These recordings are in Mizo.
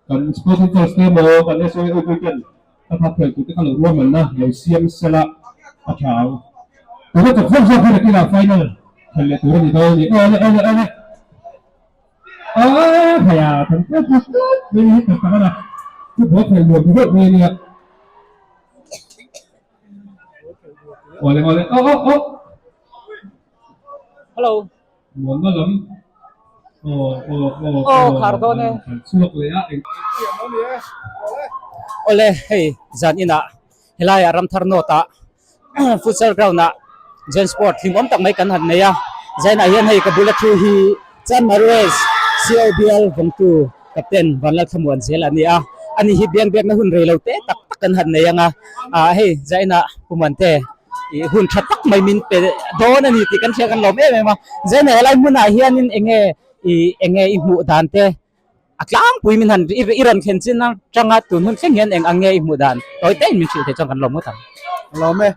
Kan Sporting Coach te emaw kan SOA ten ka thak khel tute kha lo ruahmanna lo siam sela a tha ang. Tuna chak zawk zawk hi nakinah final khel leh tur a ni dawn a ni. Awle awle awle. Aaa hei a kan tlat tlat tlat mai hi tak tak a na. Football khel nuam ti deuh mai a nia. Awle awle aw aw aw. Hello. Muanna lam aw aw aw aw khar dawn e. Kan chhuak leh a eng. Awle hei zan inah helaiah Ramthar North ah futsal ground ah Zen Sport hlimawm tak mai kan han nei a, Zainah hian hei ka bula thu hi Chan Maruez COBL vawngtu captain Vanlalthlamuan zel a ni a, ani hi biang biakna hun rei lo te tak tak kan han nei ang a, ah hei Zainah Pu Muante ih hun tha tak mai min pe dawn a ni tih kan hria kan lawm em em a, Zainah helai hmunah hianin enge ih enge i hmuh dan te a tlangpui min han i rawn thlen chin atanga tun hun thleng hian eng ang nge i hmuh dan tawi te in min hrilh theih chuan kan lawm ngawt ang. Lawm e.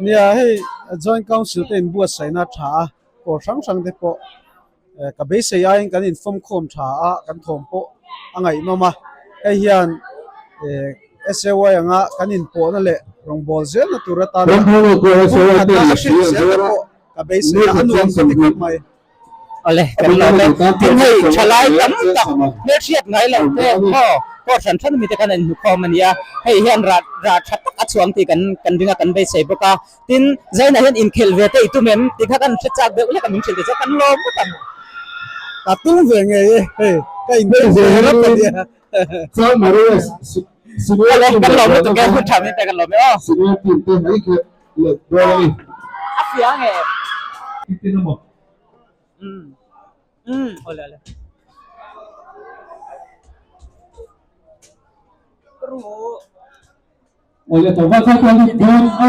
Nia hei Joint Council te inbuatsaihna a tha a, kawr hrang hrang te pawh ka beisei aiin kan infawmkhawm tha a, kan thawm pawh a ngaihnawm a. Hei hian SAY anga kan inpawhna leh rawngbâwl zelna tur atana hmun khatna a hrilh zel te pawh ka beisei a, a nuam ka ti khawp mai. Awle kan lo le tin hei thalai tam tak hmelhriat ngai lo te maw pawh hran hran mite khan an inhmukhawm a nia hei hian rah rah tha tak a chhuang tih kan kan ring a kan beisei bawk a tin Zainah hian inkhelh ve te i tum em tih kha kan hre chak deuh hlek a min hrilh tih chuan kan lawm ngawt ang. Ka tum ve ngei e hei ka inkhelh ve ringawt a nia. Awle kan lawm lutuk e hun tha min pek kan lawm e aw. A fiah nge em? Um um awle awle. Awle tlangval kha chuan dawn a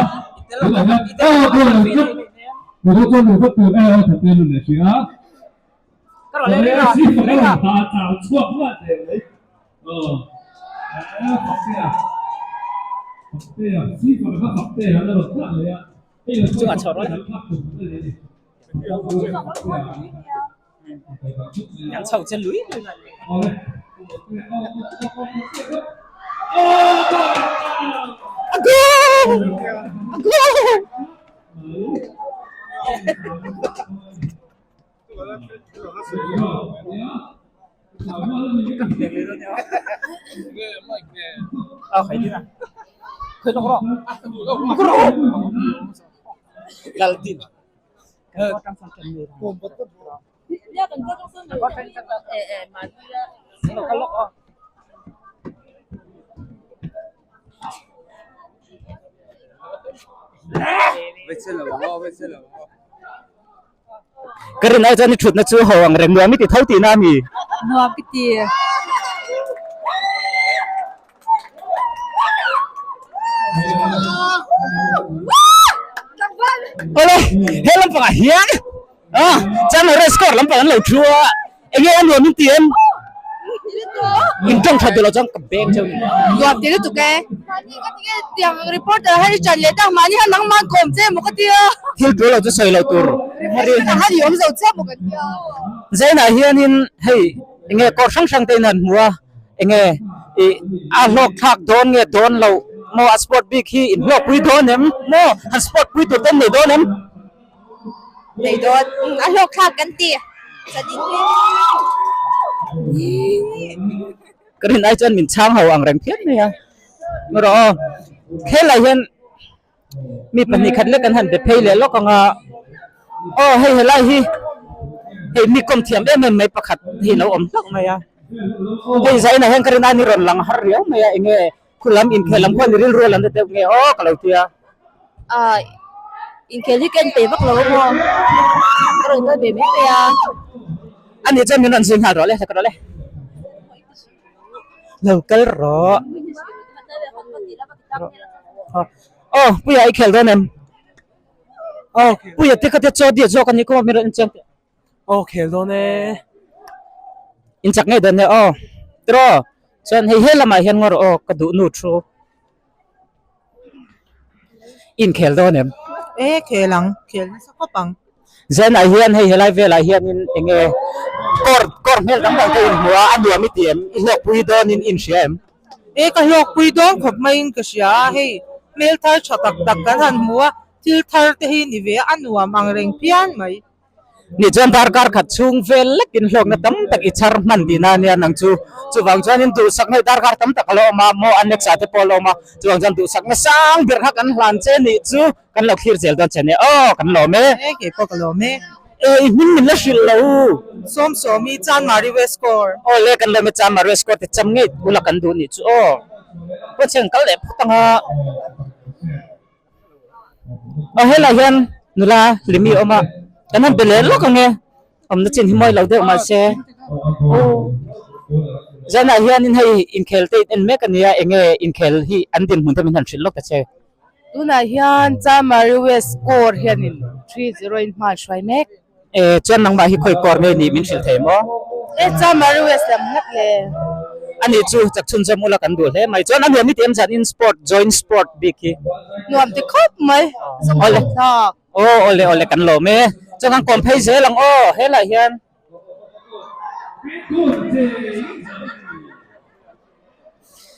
tunah hian aw goal an tlat Mizo chuan Mizo tur e aw thatte a leh hrih a Awle si fak a rawn ta chau chhuak nghal der mai aw Faktea Faktea si fak kha Faktea a rawn thlak leh a hei lo Chungah chho rawh le. An chho che lui lui mai. A goal! A goal! Lal tin. Ka rin ai chuan i thutna chu ho ang reng nuam i ti tho tihna a mi? Nuam ka ti. Awle, he lampangah hian ah chuan score lampang an lo thu a, enge a nuam in ti em? In tawng that duh loh chuan ka beng cheu ni. Nuam ti lutuk e. Mahni ka ti nge tiang reporter hi chan leh tak mahni han nangmah an kawm che emaw ka tia. Thil tul lo chu sawi loh tur. Reporter han i awm zo che emaw kan tia. Zainah hianin hei enge kawr hrang hrang te in han hmu a. Enge i a hlawk thlak dawn nge dawn loh maw a sport bik hi in hlawk pui dawn em maw han sport pui tur te an nei dawn em? Nei dawn a hlawk thlak kan ti zanin hi. Ka rin ai chuan min chhang ho ang reng phian mai a erawh aw khelai hian mi pahnih khat lek an han be phei leh lawk ang a aw hei helai hi hei mi kawm thiam em em mai pakhat hi a lo awm hlauh mai a hei zainah hian ka rin a ni rawn lang har riau mai a enge khu lam inkhel lam khuan i rilru a lam ta deuh nge aw ka lo ti a. Ah inkhel hi ka en peih vak lo a maw ka rawn kal ve mai mai a. Ani chuan min rawn zui nghal rawh le ka rawh le lo kal rawh. Aw Puia i khel dawn em? Aw Puia te kha te chaw diat zawk a ni kawng a mi rawn en chiang teh. Aw khel dawn e. In chak ngei dawn e aw. Tiraw chuan hei he lamah hian ngaw rawh aw ka duh nu thu. In khel dawn em? E khel ang, khel nasa khawp ang. Zenah hian hei helai velah hianin eng nge Kawr kawr hmel dang dang te in hmu a, a nuam i ti em? I hlawkpui dawnin i inhria em? E ka hlawkpui dawn khawp maiin ka hria a, hei hmel thar tha tak tak kan han hmu a, thil thar te hi ni ve a, a nuam ang reng phian mai. Ni chuan darkar khat chhung vel lekin hlawkna tam tak i chhar hman tihna ania nang chu. Chuvang chuanin duhsakna hi darkar tam tak a lo awm a, maw annex ah te pawh a lo awm a, chuvang chuan duhsakna sang ber kha kan hlan che nih chu kan lo thlir zel dawn che nia aw kan lawm e. E kei pawh ka lawm e. E i hming min la hrilh lo. Sawmsawmi Chanmari West Corps. Aw le kan lawm e Chanmari West Corps te cham ngei ula kan duh nih chu aw. Pawh chheng kal leh phawt ang a. Aw helai hian nula hlimi a awm a kan han be leh lawk ang e awmna chin hi mawi lo deuh mahse aw zanah hianin hei inkhel te in en mek a nia eng nge inkhel hi an dinhmun te min han hrilh lawk ta che. Tunah hian Chamari West score hianin 3-0 in hma an hruai mek. E chuan nangmah hi khawi kawr nge nih min hrilh thei maw? E Chamari West lam ngat le. Ani chu chak chhunzawm ula kan duh hle mai. Chuan a nuam i ti em zan in sport joint sport bik hi? Nuam ti khawp mai. Awle. Aw awle awle kan lawm e. Chuan kan kawm phei zel ang aw helaiah hian.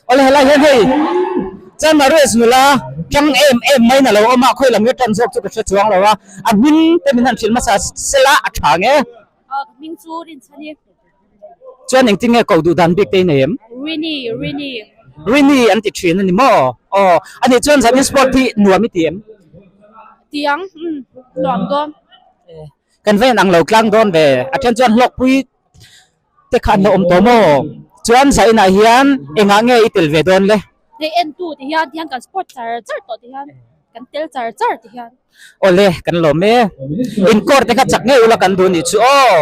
Awle helai hian hei Chanmarues nula tang em em mai na lo awm a khawi lam nge tan zawk chu ka hre chuang lo a a hming te min han hrilh hmasa sela a tha nge. Aw ka hming chu Rinchhani. Chuan engtin nge ko duh dan bik te i nei em? Rini Rini. Rini an ti thin a ni maw? Aw ani chuan zanin sport hi nuam i ti em? Ti ang umm nuam dawn. Kan va in ang lo tlang dawn ve a then chuan hlawkpui te kha an lo awm tawh maw? Chuan Zainah hian engah nge i tel ve dawn le? Hei entu ti hian ti hian kan sport char char tawh ti hian kan tel char char ti hian. Awle kan lawm e. In court te kha chak ngei ula kan duh nih chu aw.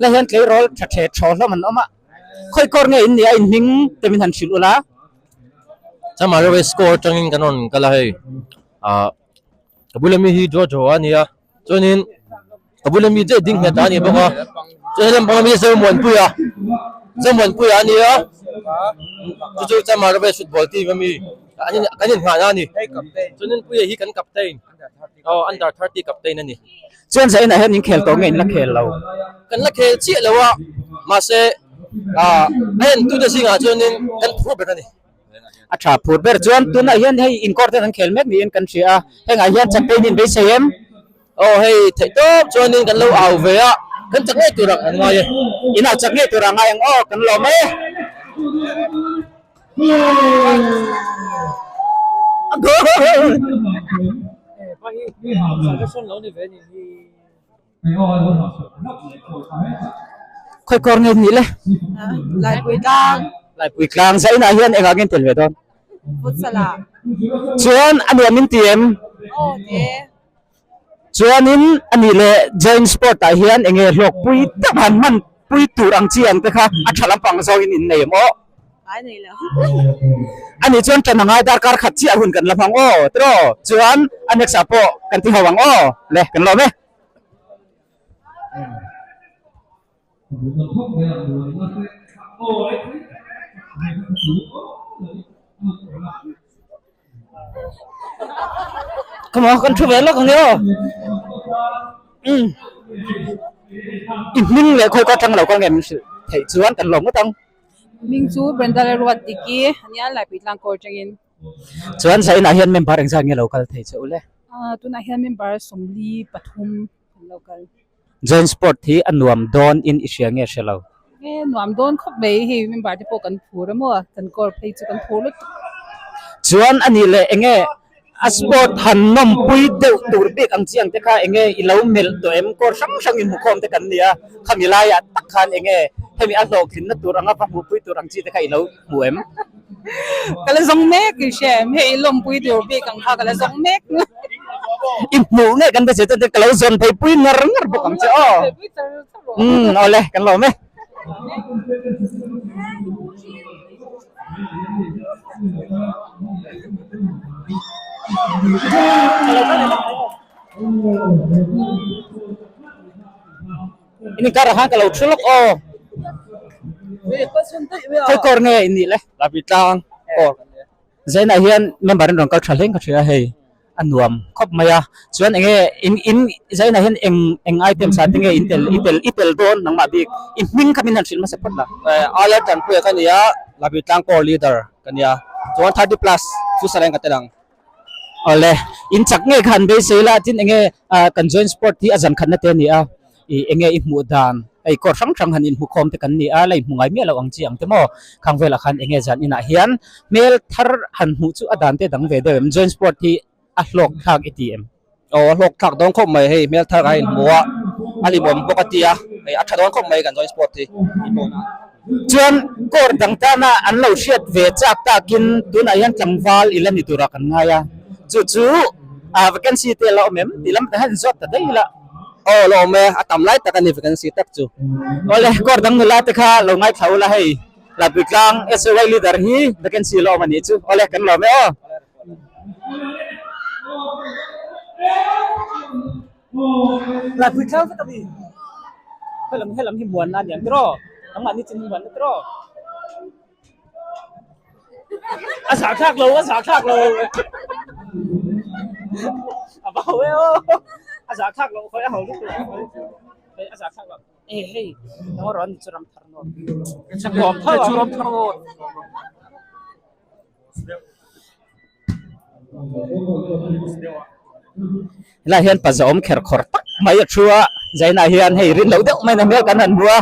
La hian tleirawl tha the thaw hlawm an awm a, khawi kawr nge in nia in hming te min han hrilh ula. Chama railway score atangin kan rawn kal a hei ah ka bula mi hi draw draw a nia chuanin ka bula mi daih ding nghet a ni bawk a chuan helam panga mi Zomuanpuia Zomuanpuia a nia chu chu Chama railway football team ami an in kan inngahna a ni chuanin Puia hi kan captain. Aw under 30 captain a ni. Chuan zah inah hian in khel tawh nge in la khel lo? Kan la khel chiah lo a, mahse ah a entute zingah chuanin kan phur ber a ni. A tha phur ber chuan tunah hian hei inkawr ten an khel mek niin kan hria a, hengah hian captain in beisei em? Aw hei theih tawp chuanin kan lo au ve a, kan chak ngei turah kan ngai e. In au chak ngei turah ngai ang aw, kan lawm e. Khawi kawr nge nih le? Laipui tlang. Laipui tlang zainah hian engah nge tel ve dawn? Futsal ah. Chuan a nuam in ti em? Aw te. Chuanin a nih leh joint sport ah hian enge hlawkpui tak han hman pui tur ang chi ang te kha a tha lampang zawngin in nei em aw? Ai nei lo. A nih chuan ṭan a ngai darkar khat chiah hun kan la hmang aw tiraw? Chuan a next ah pawh kan ti ho ang aw le kan lawm e. Come on, kan thu ve lawk ang e aw. Um. I hming leh khawi ka tang lo ka nge min hrilh theih chuan kan lawm ngawt ang. Hming chu Brenda leh Ruatdiki ania Laipui tlang kawr tangin. Chuan Zainah hian member engzat nge lo kal thei che u le? Tunah hian member 43 kan lo kal. Joint sport hi a nuam dawn in i hria nge hre lo? Nge nuam dawn khawp mai hei member te pawh kan phur a maw kan kawr phei chu kan phur lutuk. Chuan a nih leh enge a sport han nawmpui deuh tur bik ang chi ang te kha enge i lo melh tawh em? Kawr hrang hrang in hmukhawm te kan ni a, khami laiah tak khan enge hemi a hlawhtlinna tur anga va hmuhpui tur ang chi te kha i lo hmu em? Ka la zawng mek i hria em? Hei i lawmpui tur bik ang kha ka la zawng mek. I hmuh ngei kan besei chuan ka lo zawn phei pui ngar ngar bawk ang che aw. Umm awle kan lawm e. In inkar ah khan ka lo thu lawk aw. Khawi kawr nge in nih le? Lapi tlang kawr. Zainah hian member an rawn kal tha hleng ka hria hei a nuam khawp mai a chuan eng nge in in zainah hian eng eng items ah te nge in tel i tel i tel dawn nangmah bik i hming kha min han hrilh hmasa phawt la. Alar Tanpuia ka nia Labi Tlangkawr leader ka nia chuan 30 plus futsal ah hian ka tel ang. Awle, in chak ngei kha an beisei la, tin enge kan joint sport hi a zan khatna te a ni a, ih enge i hmuh dan, hei court hrang hrang han inhmu khawm te kan ni a, la inhmu ngai miah lo ang chi ang te maw, khang velah khan enge zan inah hian hmel thar han hmuh chu a dan te dang ve deuh em, joint sport hi a hlawk thlak i ti em? Aw a hlawk thlak dawn khawp mai, hei hmel thar kan inhmu a, a limawm bawk a ti a, hei a tha dawn khawp mai kan joint sport hi. Chuan court dang tana an lo hriat ve chak takin tunah hian tlangval i la ni turah kan ngai a, chu chu vacancy te a la awm em tih lam te hian zawt ta daih ila. Aw la awm e, a tam lai tak a ni vacancy tak chu. Awle court dang nula te kha lo ngaithla ula hei Lapuitlang SAY leader hi vacancy la awm a nih chu. Awle kan lawm e aw. Lapuitlang vek a ni. Helam helam hi muanna a ni ang tiraw? Nangmah ni chin hi muanna tiraw? A zah thlak lo, a zah thlak lo. A va ho e aw. A zah thlak lo, khawi a ho lutuk a. Khawi a zah thlak lo. E hei, nang rawn chu ram thar nawt. Chakawm tho ang. Chu ram thar nawt. Helai hian paza awm kher khawr tak mai a thu a, Zainah hian hei rin loh deuh maiin a hmel kan han hmu a,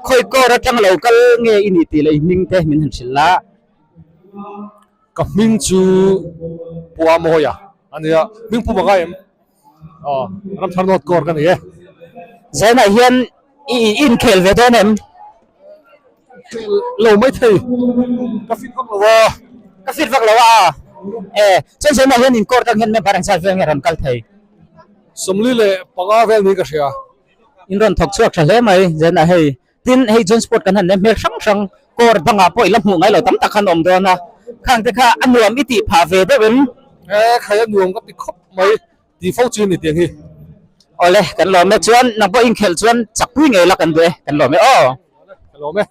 khawi kawr atang lo kal nge i nih tih leh i hming te min han hrilh la. Ka hming chu Pua Mawia a nia, hming pu Maka em? Aw, Ramthar North Kawr ka ni e. Zainah hian i inkhel ve dawn em? Lo mai thei, ka fit vak lo a. Ka fit vak lo a, e chuan Zainah hian in court ang hian member ang zat vel nge rawn kal thei? 45 vel niin ka hria. In rawn thawk chhuak tha hle mai Zainah hei. Tin, hei chuan sport kan han nei hmel hrang hrang court bangah pawh i la hmuh ngai lo tam tak khan awm dawn a, khang te kha a nuam i tih phah ve deuh em? E, khai a nuam ka ti khawp mai, ti fo chu ni tiang hi. Awle, kan lawm e, chuan nang pawh inkhelh chuan chakpui ngei la kan duh e, kan lawm e aw. Awle, ka lawm e.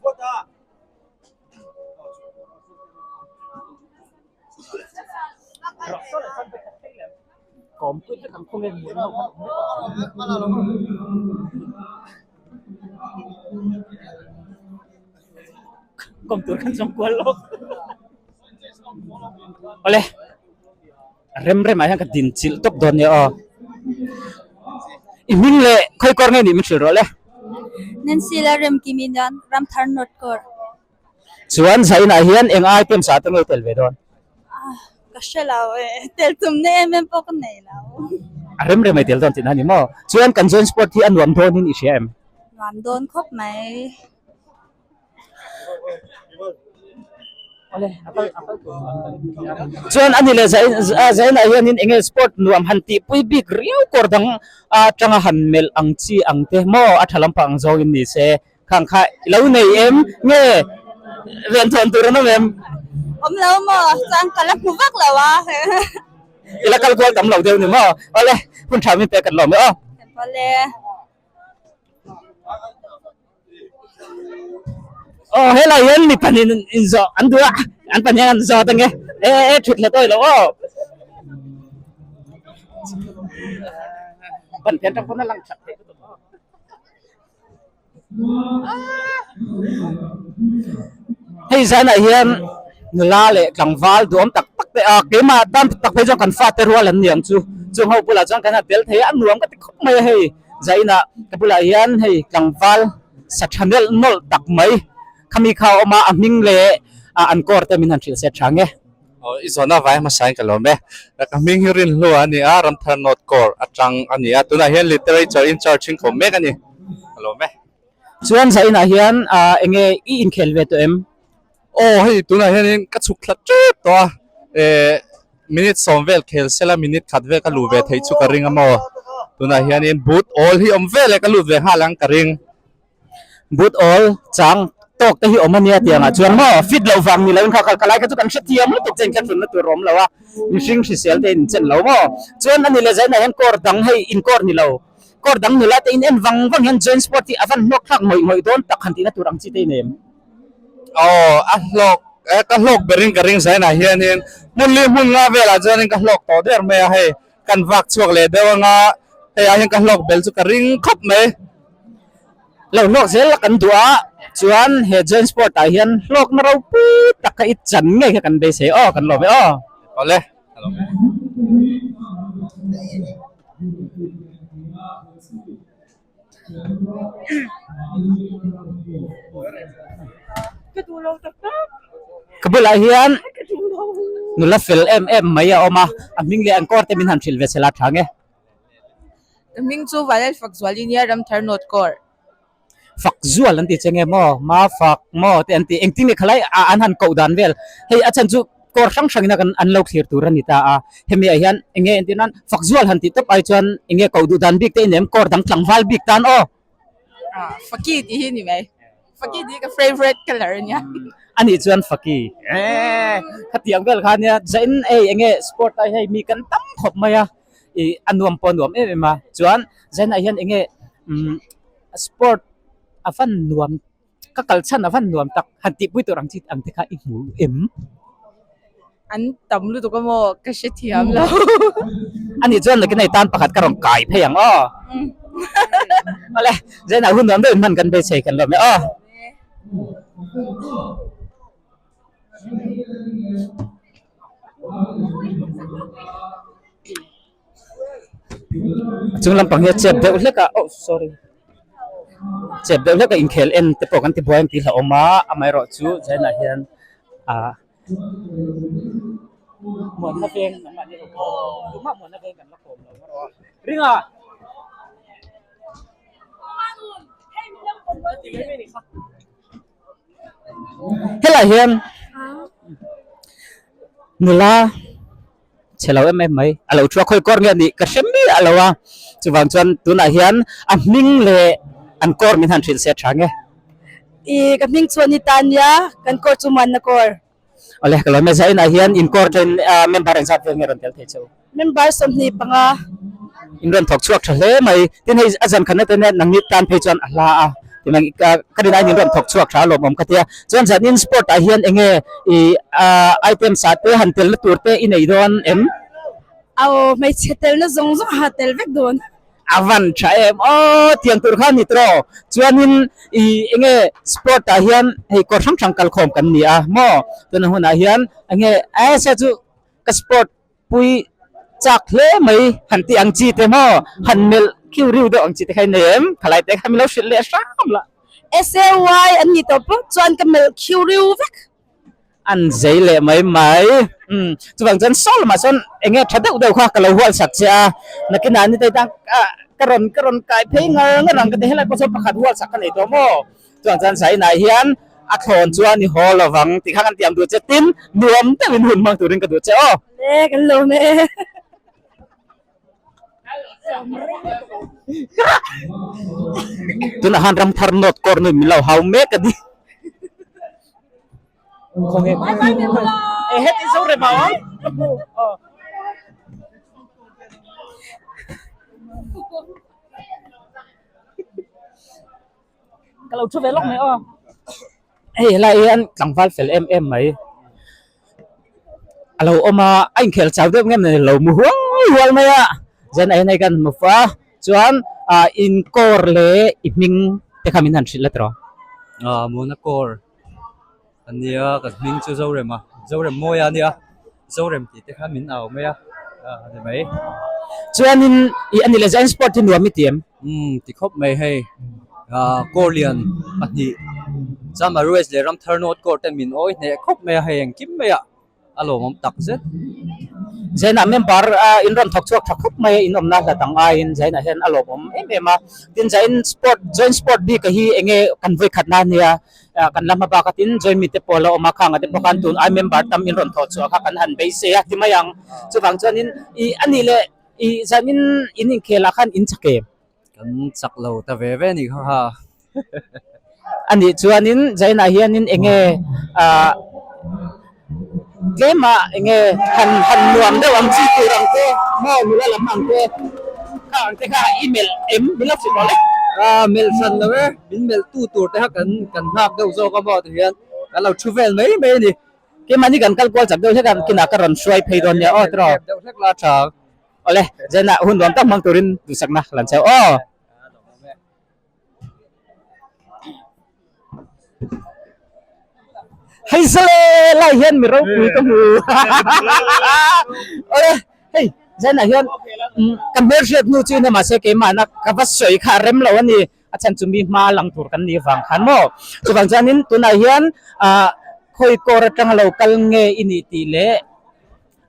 Awle rem rem ah hian ka din chilh tawp dawn nia aw i hming leh khawi kawr nge nih min hrilh rawh le. Nancy Lalremkimi hian Ramthar North Kawr. Chuan Zainah hian eng items ah te nge tel ve dawn? Ka hre lo e, tel tum na em em pawh ka nei lo. A rem rem ai tel dawn tihna a ni maw? Chuan kan joint sport hi a nuam dawnin i hria em? Nuam dawn khawp mai. Chuan a ni leh Zainah hianin eng nge sport nuam han tihpui bik riau kawr dang atanga han melh ang chi ang te maw a tha lampang ang zawngin ni se. Khang kha i lo nei em? Nge rian thawn tur an awm em? Awm lo maw? Chuan ka la hmu vak lo a. I la kal kual tam lo deuh ni maw? Awle, hun tha min pek kan lawm e aw. Awle. Aw helai hian mi pahnih in zawh an duh a, an pahnih an zawt ange. E e thut hlat awi lo aw. Ban phian tang pawn a lang that theih lutuk aw. Hei zanah hian nula leh tlangval duhawm tak tak te a keimah tan tak phei chuan kan fate rual an ni ang chu chung ho bulah chuan kan han tel thei a a nuam ka ti khawp mai a hei zainah ka bulah hian hei tlangval sa tha nelh nawlh tak mai khami kha a awm a a hming leh an kawr te min han hrilh set tha nge. Aw i zawhna vai hmasain ka lawm e. Ka hming hi Rinhlua a ni a, Ramthar North Corps atang a ni a, tunah hian Literature in charge in ka awm mek a ni. Ka lawm e. Chuan Zainah hian eng nge i inkhel ve tawh em? Aw hei tunah hianin ka chhuk thla tep tawh a, eh minute sawm vel khel sela minute khat vel ka luh ve theih chu ka ring a maw. Tunah hianin boot awl hi awm vel e ka lut ve nghal ang ka ring. But awl chang tawk te hi awm a nia tiangah chuan maw fit loh vang ni loin kha kal kalai kha chu kan hrethiam lutuk che in kha hlunna tur a awm lo a mihring hrisel te in chen lo maw chuan ani leh zainah hian court dang hei in court ni lo court dang nula te in en vang vang hian joint sport hi a van hlawk thlak ngawih ngawih dawn tak han tihna tur ang chi te i nei em? Aw a hlawk. ka hlawk berin ka ring zainah hianin hmun li hmun nga velah chuanin ka hlawk tawh der mai a hei kan vak chhuak leh deuh anga hei ah hian ka hlawk bel chu ka ring khawp mai. Lo hlawk zel la kan duh a chuan he joint sport ah hian hlawkna ropui tak kha i chan ngei kha kan beisei aw kan lawm e aw. Awle. Ka bulah hian nula fel em em mai a awm a, a hming leh an kawr te min han hrilh ve chhela tha nge. Ka hming chu Vanel Fakzuali nia Ramthar North Kawr. Fakzual an ti che nge maw, ma fak maw te an ti engtin nge khalai a an han koh dan vel hei a chhan chu kawr hrang hrang ina kan an lo thlir tur a ni ta a, hemi ah hian enge entir nan Fakzual han tih tawp ai chuan enge koh duh dan bik te i nem kawr dang tlangval bik tan aw. Faki tih hi ni mai. Faki tih hi ka favourite colour a nia. A nih chuan Faki eh khatiang vel kha nia zain ei enge sport ai hei mi kan tam khawp mai a ih a nuam pawh a nuam em em a chuan zainah hian enge umm sport a van nuam ka kal chhan a van nuam tak han tihpui tur ang chi ang te kha i hmu em? An tam lutuk a maw ka hre thiam lo. A nih chuan nakin hei tan pakhat ka rawn kai phei ang aw. Awle zainah hun nuam deuhin hman kan beisei kan lawm e aw. A chung lampang hi a chep deuh hlek a oh sorry chep deuh hlek a inkhel en te pawh kan ti buai ang tih hlauhawm a amaherawh chu zainah hian ah muanna veng nangmah ni tumah muanna veng kan la kawm lo erawh a ring a. Helaiah hian nula chhe lo em em mai a lo thu a khawi kawr nge anih ka hre miah lo a chuvang chuan tunah hian a hming leh an kawr min han hrilh se tha nge. Ih ka hming chu a ni ta ania kan kawr chu muanna kawr. Awle ka lo hmel zah inah hian in kawr ṭhen member engzat vel nge rawn tel thei che u? Member 25. In rawn thawk chhuak ṭha hle mai. Tin hei a zan khatna te nen nangni tan phei chuan a hla a. Timang ka rin aiin in rawn thawk chhuak ṭha a lawmawm ka tia. Chuan zanin sport ah hian enge i items ah te han telna tur te i nei dawn em? Aw hmeichhe telna zawng zawng a ha tel vek dawn. A van tha em aw tiang tur kha a ni tawh chuanin ih enge sport ah hian hei kawr hrang hrang kalkhawm kan ni a maw tuna hunah hian enge aisa chu ka sport pui chak hle mai han tih ang chi te maw han melh khiu riu deuh ang chi te kha i nei em khalai te kha min lo hrilh leh hram la. SAY an ni tawh pawh chuan ka melh khiu riu vek. An zei leh mai mai. Umm chuvang chuan saw lamah sawn eng nge tha deuh deuh kha ka lo hual sak che a, nakinah ni tei tan ka rawn ka rawn kai phei ngar ngar ang ka ti helai pawh sawn pakhat hual sak ka nei tawh maw? Chuvang chuan Zainah hian a thlawn chuan i haw lovang tih kha kan tiam duh che tin nuam deuhin hun hmang turin ka duh che aw. Le kan lo me. Tunah khan Ramthar North Court nu min lo hau mek a ni. Ka lo thu ve lawk mai aw. Hei helai hian tlangval fel em em mai a lo awm a, a inkhel chau deuh nge mawni lo mu hual hual mai a, zen a hei kan hmu fo a chuan ah in kawr leh i hming te kha min han hrilh la tawh. Ah Mona kawr a nia ka hming chu Zorema Zorem Mawia a nia Zorem tih te kha min au mai a ah a ni mai. Chuanin ih a ni leh Zain sport hi nuam i ti em? Umm ti khawp mai hei ah kawr lian pahnih Chamarues leh Ramthar North kawr te min awi hneh khawp mai a hei engkim mai ah. a lawmawm tak zet. Zainah member a in rawn thawk chhuak tha khawp mai a, in awmna hla dang aiin Zainah hian a lawmawm em em a. Tin Zain sport joint sport bik a hi enge kan vawi khatna a nia, kan la hma bak a tin joint mite pawh a la awm a, khang ah te pawh khan tun ai member tam in rawn thawh chhuah kha kan han beisei a ti mai ang. Chuvang chuanin ih a nih leh ih Zainin in inkhel ah khan in chak em? Kan chak lo ta ve ve a nih kha ha. A nih chuanin Zainah hianin enge ah tlema enge han han nuam deuh ang chi tur ang te maw nula lam ang te kha ang te kha i melh em min lo hrilh rawh le. Ah melh hran lo e, min melh tu tur te kha kan kan nghak deuh zawk a maw ti hian kan lo thu vel mai mai a ni. Keimahni kan kal kual chak deuh hlek a, kinah ka rawn hruai phei dawn nia aw tiraw. Deuh hlek la tha. Awle, Zainah hun nuam tak hmang turin duhsakna ka lan cheu aw. Hei zale lai hian mi ropui ka hmu. Awle, hei Zainah hian ka hmelhriat hnu chu ina mahse keimahna ka va sawi kha a rem lo a ni. A chhan chu mi hma lang tur kan nih vang khan maw? Chuvang chuanin tunah hian ah khawi kawr atanga lo kal nge i nih tih leh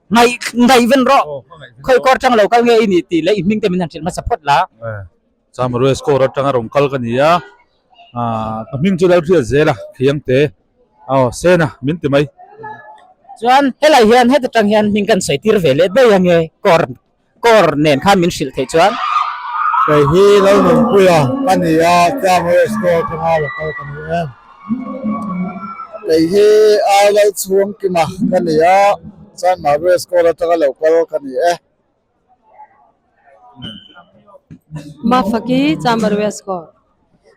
ngaih ngaih ven rawh. Khawi kawr atanga lo kal nge i nih tih leh i hming te min han hrilh hmasa phawt la. Chamruai score atanga rawn kal ka ni a, ah ka hming chu Lalhriat zel a, Khiangte aw Sena min ti mai. Chuan helai hian heta tang hian hming kan sawi tir ve leh daih ange kawr Kawr nen khan min hrilh theih chuan. Kei hi Lalnunpuia ka ni a, Chamruai score atanga lo kal ka ni e. Kei hi Ai Lalchhungkima ka ni a, Chamruai score atanga lo kal ka ni e. Mafaki Chamber West Court.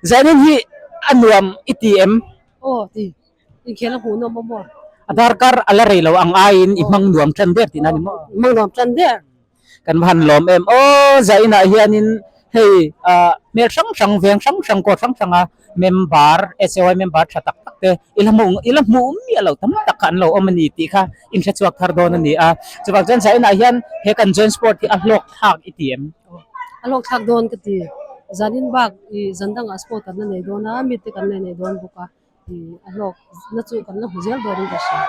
Zanin hi a nuam i ti em? Aw ti. Inkhel a hmuh nawm a maw? A darkar a la rei lo ang aiin i hmang nuam tan der tihna ni maw? Hmang nuam tan der. Kan va han lawm em aw Zainah hianin hei hmel hrang hrang veng hrang hrang court hrang hranga member SAY member tha tak tak te i la hmuh i la hmuh miah lo tam tak kha an lo awm a ni tih kha inhre chhuak thar dawn a ni a. Chuvang chuan Zainah hian he kan joint sport hi a hlawk thlak i ti em? A hlawk thlak dawn ka ti. Zanin bak i zan dangah sport kan la nei dawn a, mite kan la nei dawn bawk a. A hlawk na chu kan la hmu zel dawrin ka hria.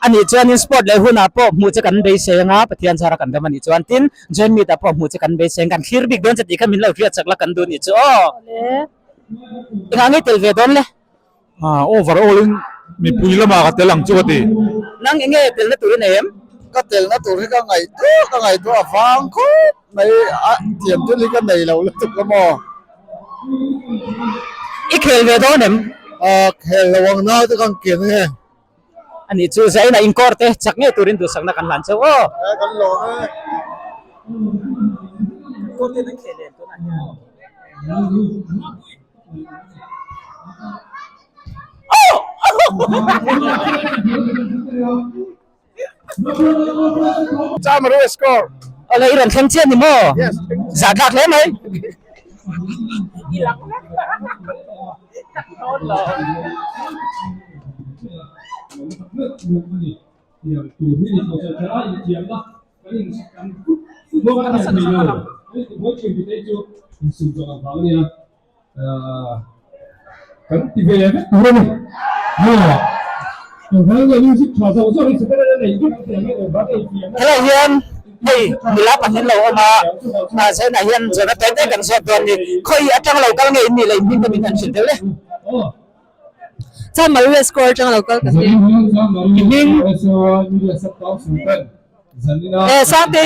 A nih chuanin sport leh hunah pawh hmuh che kan beisei anga Pathian zara kan dam a nih chuan tin joint meet ah pawh hmuh che kan beisei ang kan thlir bik dawn che tih kha min lo hriat chak la kan duh nih chu aw. Engah nge tel ve dawn le? Ah overall in mipui lamah ka tel ang chu ka ti. Nang enge telna tur i nei em? Ka telna tur hi ka ngaihtuah ka ngaihtuah a vang khawp mai a thiam thil hi ka nei lo lutuk a maw. I khel ve dawn em? Ah khel lo ang nau te kan ken nge. A nih chu Zaina inkawr te chak ngei turin duhsakna kan hlan cheu aw. Eh kan lawm e. Inkawr te an khel em tunah hian. Chamru score. Awle i rawn thleng chiah ni maw? Yes. Zah tlak hle mai. Kan ti ve vek tur a ni. Maw? Engvang nge music tha zawk zawk hi super a nei vek Helai hian hei nula pahnih lo awm a, mahse-ah hian zawhna tawi tawi kan zawt dawn a ni. Khawi atang lo kal nge in nih leh in hming te min han hrilh deuh le. Chuan Maria score atang lo kal ka ni. I hming? Eh Sangte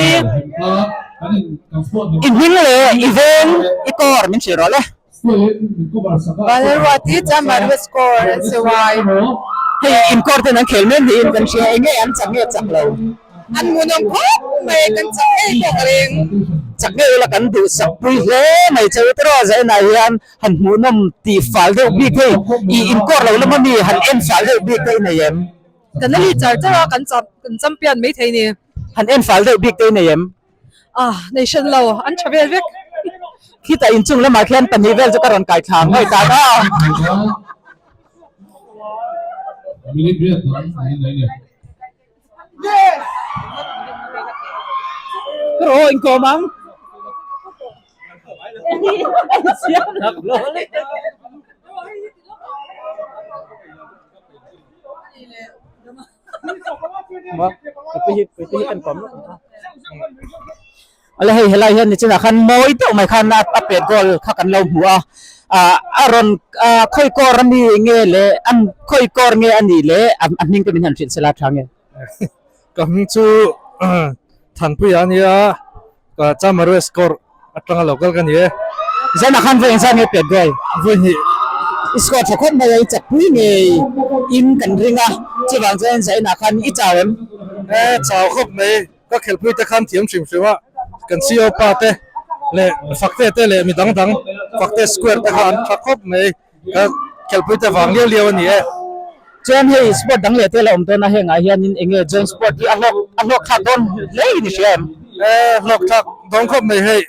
I hming leh i veng i kawr min hrilh rawh le. Vanlalruati chuan Maria score an sawi. Hei in kawr ten an khel mek niin kan hria enge an chak nge chak lo. An hmuhnawm khawp mai kan chak ngei pawh ka ring. Chak ngei ula kan duhsak pui hle mai che u tiraw Zainah hian han hmuhnawm tih fal deuh bik hei i inkawr lo lama mi han en fal deuh bik te i nei em? Kan la lit char char a, kan cham kan champion mai thei ni. Han en fal deuh bik te i nei em? Ah, nei hran lo, an tha vel vek. Khitah inchung lamah khian pahnih vel chu ka rawn kai thla ngawih ta a. Ka rawh inkawm ang. Ala hei helai hian nichinah khan mawi deuh mai khan a pet goal kha kan lo hmu a ah a rawn ah khawi kawr ami nge le an khawi kawr nge a nih le a hming te min han hrilh sela tha nge. Ka hming chu Thanpuia a nia ka Chamarues kawr atanga lo kal ka ni e. Zanah khan vawi engzat nge pet goal? Vawi hnih. I score tha khawp mai a, i chakpui ngei in kan ring a, chuvang chuan Zainah khan i chau em? E chau khawp mai, ka khelpui te khan thiam hrim hrim a, kan CEO pa te leh Fakte te leh mi dang dang Fakte square te kha an tha khawp mai. Ka khelpui te vang liau liau a ni e. Chuan hei sport dang leh te la awm dawn a hengah hianin eng nge joint sport hi a hlawk a hlawk thlak dawn hle in i hria em? E hlawk thlak dawn khawp mai hei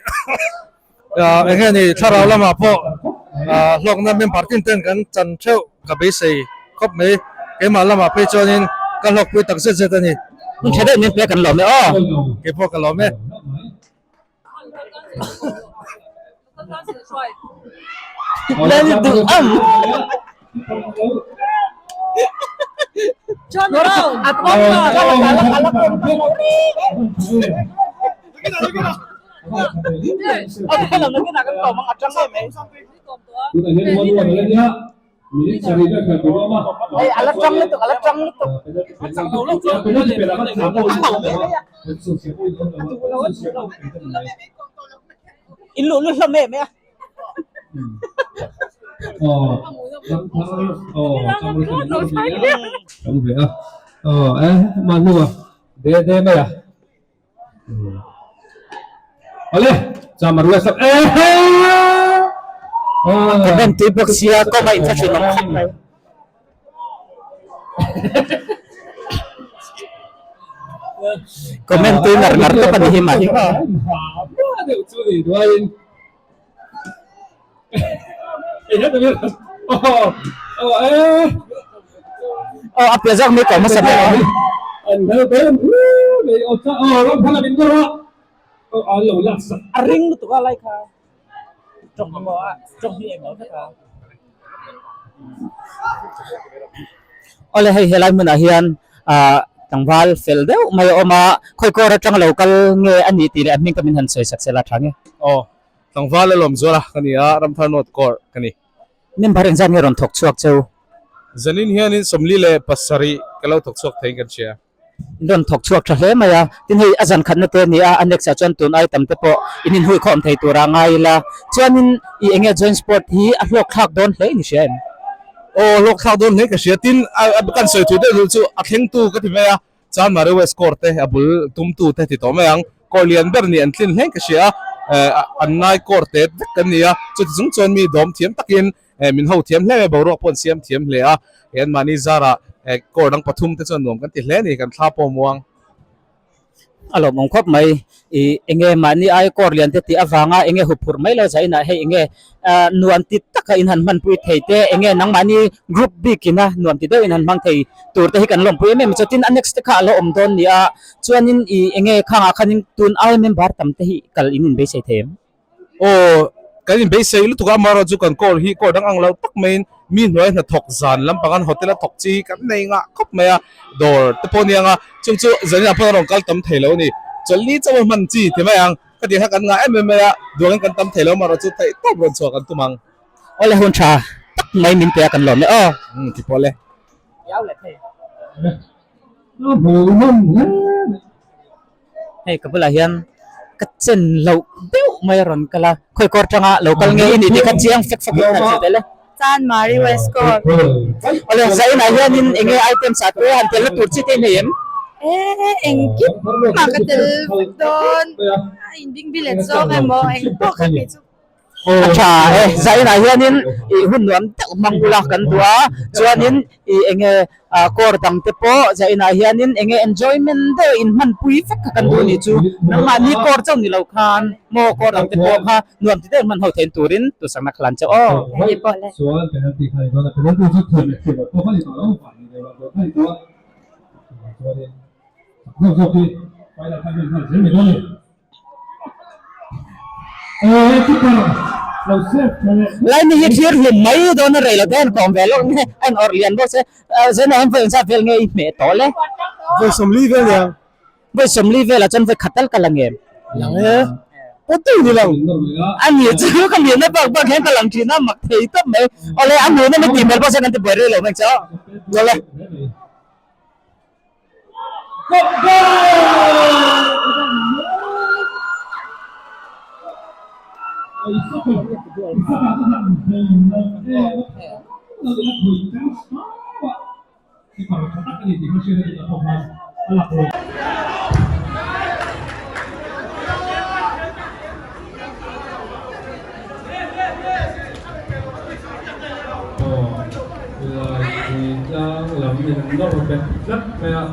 eng nge ni thlarau lamah pawh hlawkna member tin ten kan chan theuh ka beisei khawp mai keimah lamah phei chuanin ka hlawkpui tak zet zet a ni. Hun tha deuh min pek kan lawm e aw. Keipawh ka lawm e. In luh lu hlawm em e a. Comment tui bawk sia kawng a inthlahrun awm khawp mai. Comment tui ngar ngar tawp a ni hi mai. Aw a piah zawk mai kawm hmasa ber ang. A ring lutuk a lai kha tawng emaw a tawng hi englo vek a. Awle hei helai hmunah hian ah tlangval fel deuh mai a awm a khawi kawr atanga lo kal nge a nih tih leh a hming ka min han sawi sak sela tha nge. Aw Tlangval a lawm zual a ka ni a, Ramthar North Court ka ni. Member engzat nge rawn thawk chhuak cheu? Zanin hianin 47 ka lo thawk chhuak theiin kan hria. In rawn thawk chhuak tha hle mai a, tin hei a zan khatna te a ni a, a next ah chuan tun ai tam te pawh in inhuih khawm thei tura ngai ila. Chuanin i enge joint sport hi a hlawk thlak dawn hle in i hria em? Aw hlawk thlak dawn hle ka hria, tin kan sawi thu deuh deuh chu a thlengtu ka ti mai a, Chanmar West Court te a bul tumtu te ti tawh mai ang. Court lian ber nih an tlin hleng ka hria a, an ngai court te vek kan ni a, chuti chung chuan mi dawm thiam takin min ho thiam hle mai, boruak pawh an siam thiam hle a, he anmahni zarah court dang pathum te chuan nuam kan ti hle a ni, kan thla pawh muang. A lawmawm khawp mai, ih enge mahni ai court lian te tih avanga enge huphurh mai lo zah inah hei enge nuam ti taka in han hmanpui thei te enge nangmahni group bik ina nuam ti deuh in han hmang thei tur te hi kan lawmpui em em a chutin a next te kha a lo awm dawn ni a chuanin ih enge khangah khanin tun ai member tam te hi kal in inbeisei thei em? Aw kan inbeisei lutuk a amaherawh chu kan court hi court dang ang lo tak maiin mi hnuai hnathawk zan lampang an hotel a thawk chi hi kan nei ngah khawp mai a dawr te pawh a ni ang a chung chu zanin ah pawh a rawn kal tam thei lo a ni chawlhni chauh a hman chi ti mai ang. Ka tih kha kan ngah em em mai a, duangin kan tam thei lo amaherawh chu theih tawp rawn chhuah kan tum ang. Awle hun tha tak mai min pe a kan lawm e aw. Umm ti pawh le. Hei ka bulah hian ka chen loh deuh mai a rawn kal a, khawi kawr tanga lo kal nge i nih tih kha chiang fek fawk in han hrilh tel e. Chanmari West Court. Awle Zainah hianin enge items ah te han telna tur chi te i nei em? E engkim mah ka tel vek dawn a inbingbilet zawng emaw engpawh kha kei chu. A tha e, Zainah hianin i hun nuam deuh hmang ula kan duh a, chuanin i enge Court dang te pawh Zainah hianin enge enjoyment deuh in hmanpui vek kha kan duh anih chu, nangmahni court chauh ni lo khan maw court dang te pawh kha nuam ti deuh hman ho thein turin tusakna kha lan chauh aw. Laimi hi thlir hlim mai dawn a rei lo te an kawm ve lawk nge a in awrh lian bawk se Zaina hian vawi engzat vel nge i hmeh tawh le? Vawi sawmli vel nia. Vawi sawmli velah chuan vawi khat tal ka la ngem. Lang e. Pawt deuh ni lo. A ni chu ka miahna bak bak hian ka lang thin a mak thei tawp mai. Awle a hmuhna mi tih hmel bawk se kan ti buai rei lo mai ang che aw. Awle. hian an nawr bet tlat mai a.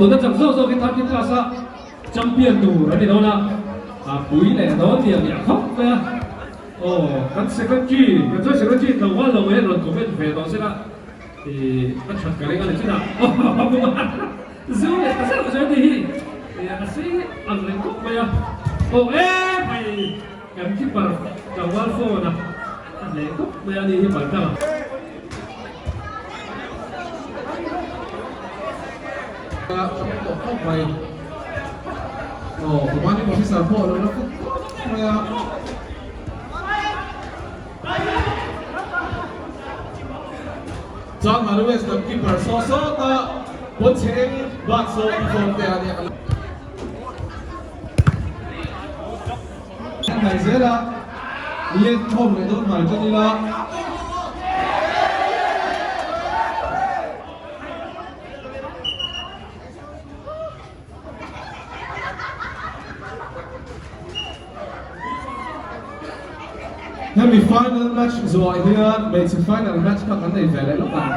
Tuna chak zawk zawk hi 30 plus a champion tur a ni dawn a, a pui leh dawn diam diam khawp mai a. Aw kan secretary kan joint secretary tlangval lo hian rawn comment ve tawh sela ih a that ka ring a ni chin a zu leh ta zeuh zeuh a ni hi ih a sei ang reng khawp mai a. Aw e hei kan keeper tlangval phone a a hle khawp mai a ni hi paltlang a. Chanmari West lam keeper saw sawta pawn chhe eng bak saw form te a nia. Hnai zel a, let khawm leh dawn hnai tan ila. Hemi final match zawhah hian hmeichhe final match kha kan nei ve leh lawk ang.